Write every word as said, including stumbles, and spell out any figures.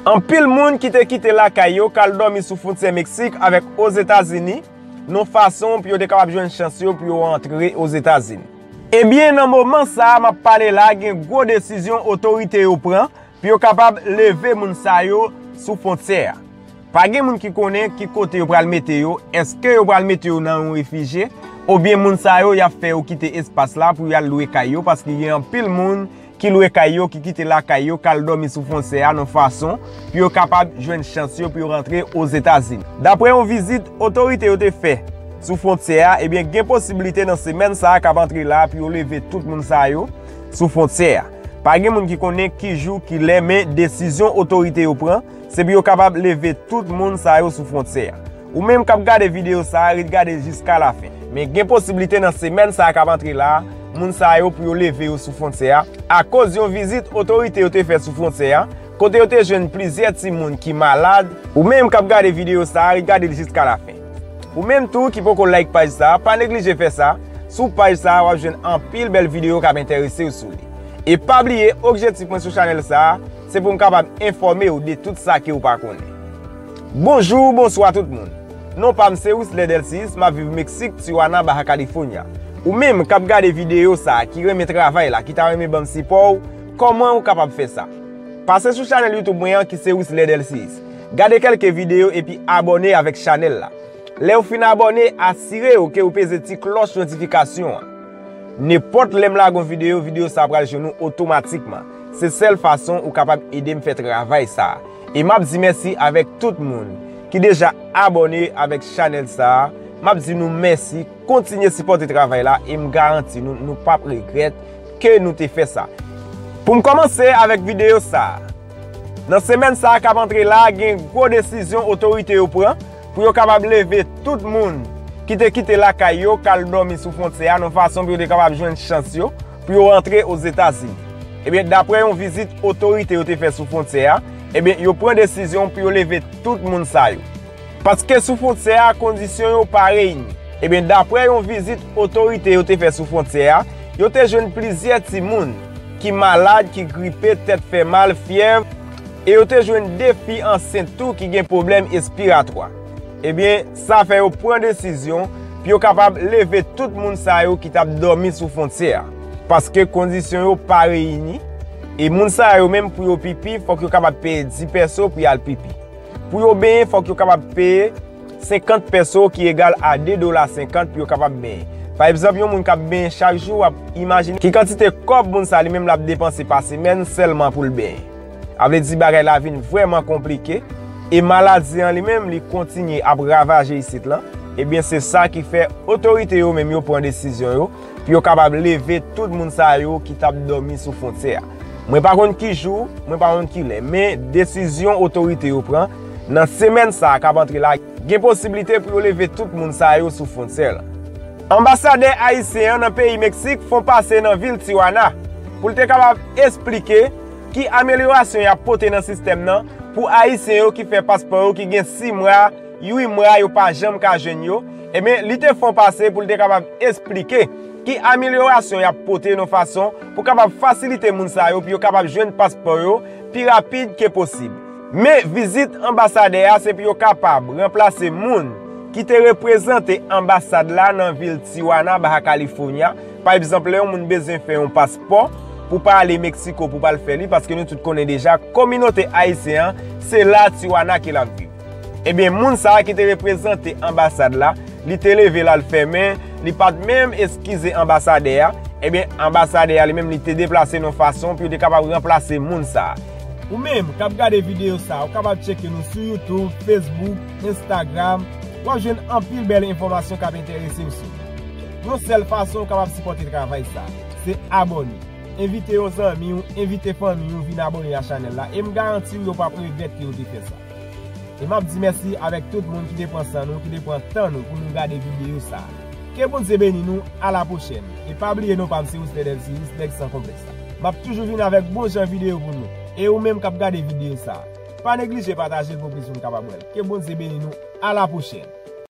Anpil moun ki te kite lakay yo k al dòmi sou fwontyè Meksik avèk Ozetazini, nan fason pou yo te kapab jwenn chans yo pou yo antre Ozetazini. Ebyen, nan moman sa a m ap pale la, gen gwo desizyon otorite yo pran pou yo kapab leve moun sa yo sou fwontyè a. Pa gen moun ki konnen ki kote yo pral mete yo, èske yo pral mete yo nan yon refijye, oubyen moun sa yo y ap fè yo kite espas la pou y al lwe kay yo, paske gen anpil moun ki lwe kay yo, ki kite lakay yo, k al dòmi sou fwontyè a nan fason pou yo kapab jwenn chans yo pou yo rantre Ozetazini. Daprè yon vizit otorite yo te fè sou fwontyè a, ebyen, gen posiblite nan semèn sa a k ap antre la pou yo leve tout moun sa yo sou fwontyè a. Pa gen moun ki konnen ki jou, ki lè, men desizyon otorite yo pran, se pou yo kapab leve tout moun sa yo sou fwontyè a. Ou menm k ap gade videyo sa a, ret gade jiska lafen. Men gen posiblite nan semèn sa a k ap antre la, moun sa yo pou yo leve yo sou fwontyè a, akoz yon vizit otorite yo te fè sou fwontyè a, kote yo te jwenn plizyè timoun ki malad. Ou menm k ap gade videyo sa a, ret gade l jiska lafen. Ou menm tou ki poko like paj sa a, pa neglije fè sa. Sou paj sa a, w ap jwenn anpil bèl videyo k ap enterese w sou li. E pa bliye, objektif mwen sou chanèl sa a, se pou m kapab enfòme w de tout sa ke w pa konnen. Bonjou, bonswa tout moun. Non pa m se Wisley Delcius, m ap viv Meksik, Tijuana, Baja California. Ou menm k ap gade videyo sa a, ki renmen travay la, ki ta renmen ban m sipò w, kòman w kapab fè sa? Pase sou chanèl YouTube mwen an ki se Wisley Delcius. Gade kèlke videyo epi abòne avèk chanèl la. Lè w fin abòne, asire w ke w peze ti klòch notifikasyon an. Nenpòt lè m lage yon videyo, videyo sa a pral jwenn ou otomatikman. Se sèl fason ou kapab ede m fè travay sa a. E m ap di mèsi avèk tout moun ki deja abòne avèk chanèl sa a. M ap di nou mèsi, kontinye sipòte travay la e m garanti nou, nou p ap regrèt ke nou te fè sa. Pou m kòmanse avèk videyo sa a, nan semèn sa a k ap antre la, gen gwo desizyon otorite yo pran pou yo kapab leve tout moun ki te kite lakay yo, k al dòmi sou fwontyè a, nan fason pou yo te kapab jwenn chans yo pou yo rantre Ozetazini. Ebyen, daprè yon vizit otorite yo te fè sou fwontyè a, ebyen, yo pran desizyon pou yo leve tout moun sa yo. Paske sou fwontyè a, kondisyon yo pa reyini. Ebyen, daprè yon vizit otorite yo te fè sou fwontyè a, yo te jwenn plizyè timoun ki malad, ki gripe, tèt fè mal, fyèv, e yo te jwenn de fi ansent tou ki gen pwoblèm espiratwa. Ebyen, sa fè yo pran desizyon pou yo kapab leve tout moun sa yo ki t ap dòmi sou fwontyè a. Paske kondisyon yo pa reyini, e moun sa yo menm pou yo pipi, fòk yo kapab peye dis pèso pou y al pipi. Pou yo benyen, fòk yo kapab peye senkant pèso, ki egal a de dola senkant pou yo kapab benyen. Pa egzanp, yon moun k ap benyen chak jou, w ap imajine ki kantite kòb moun sa li menm l ap depanse pa semèn sèlman pou l benyen. A vle di bagay la vin vrèman konplike, e maladi an li menm li kontinye ap ravaje isit lan. Ebyen, se sa ki fè otorite yo menm yo pran desizyon yo pou yo kapab leve tout moun sa yo ki t ap dòmi sou fwontyè a. Mwen pa konn ki jou, mwen pa konn ki lè, men desizyon otorite yo pran nan semèn sa a k ap antre la, gen posiblite pou yo leve tout moun sa yo sou fwontyè la. Anbasadè ayisyen an nan peyi Meksik fè yon pase nan vil Tijuana pou l te kapab esplike ki amelyorasyon y ap pote nan sistèm nan pou ayisyen yo ki fè paspò yo ki gen sis mwa, uit mwa yo pa janm ka jwenn yo. Ebyen, li te fè yon pase pou l te kapab esplike ki amelyorasyon y ap pote nan fason pou kapab fasilite moun sa yo pou yo kapab jwenn paspò yo pi rapid ke posib. Men vizit anbasadè a se pou yo kapab ranplase moun ki te reprezante anbasad la nan vil Tijuana, Baja California. Pa egzanp, lè yon moun bezwen fè yon paspò pou pa ale Meksiko pou pa al fè li, paske nou tout konnen deja, kominote ayisyen an, se la Tijuana ke l ap viv. Ebyen, moun sa a ki te reprezante anbasad la, li te leve l al fèmen, li pa t menm eskize anbasadè a. Ebyen, anbasadè a li menm, li te deplase nan fason pou yo te kapab ranplase moun sa a. Ou menm k ap gade videyo sa a, ou kapab tcheke nou sou YouTube, Facebook, Instagram. W ap jwenn anpil bèl enfòmasyon k ap enterese w sou li. Yon sèl fason ou kapab sipòte travay sa a, se abòne. Envite yon zanmi w, envite fanmi w vin abòne a chanèl la, e m garanti w yo p ap regrèt ke yo te fè sa. E m ap di mèsi avèk tout moun ki te pran san nou, ki te pran tan nou pou nou gade videyo sa a. Ke Bondye beni nou, a la pwochèn. E pa bliye non pa m se Wisley Delcius, nèg san konplèks la. M ap toujou vin avèk bon jan videyo pou nou. E ou menm k ap gade videyo sa a, pa neglije pataje l pou plis moun kapab wè l. Ke Bondye beni nou, a la pwochèn.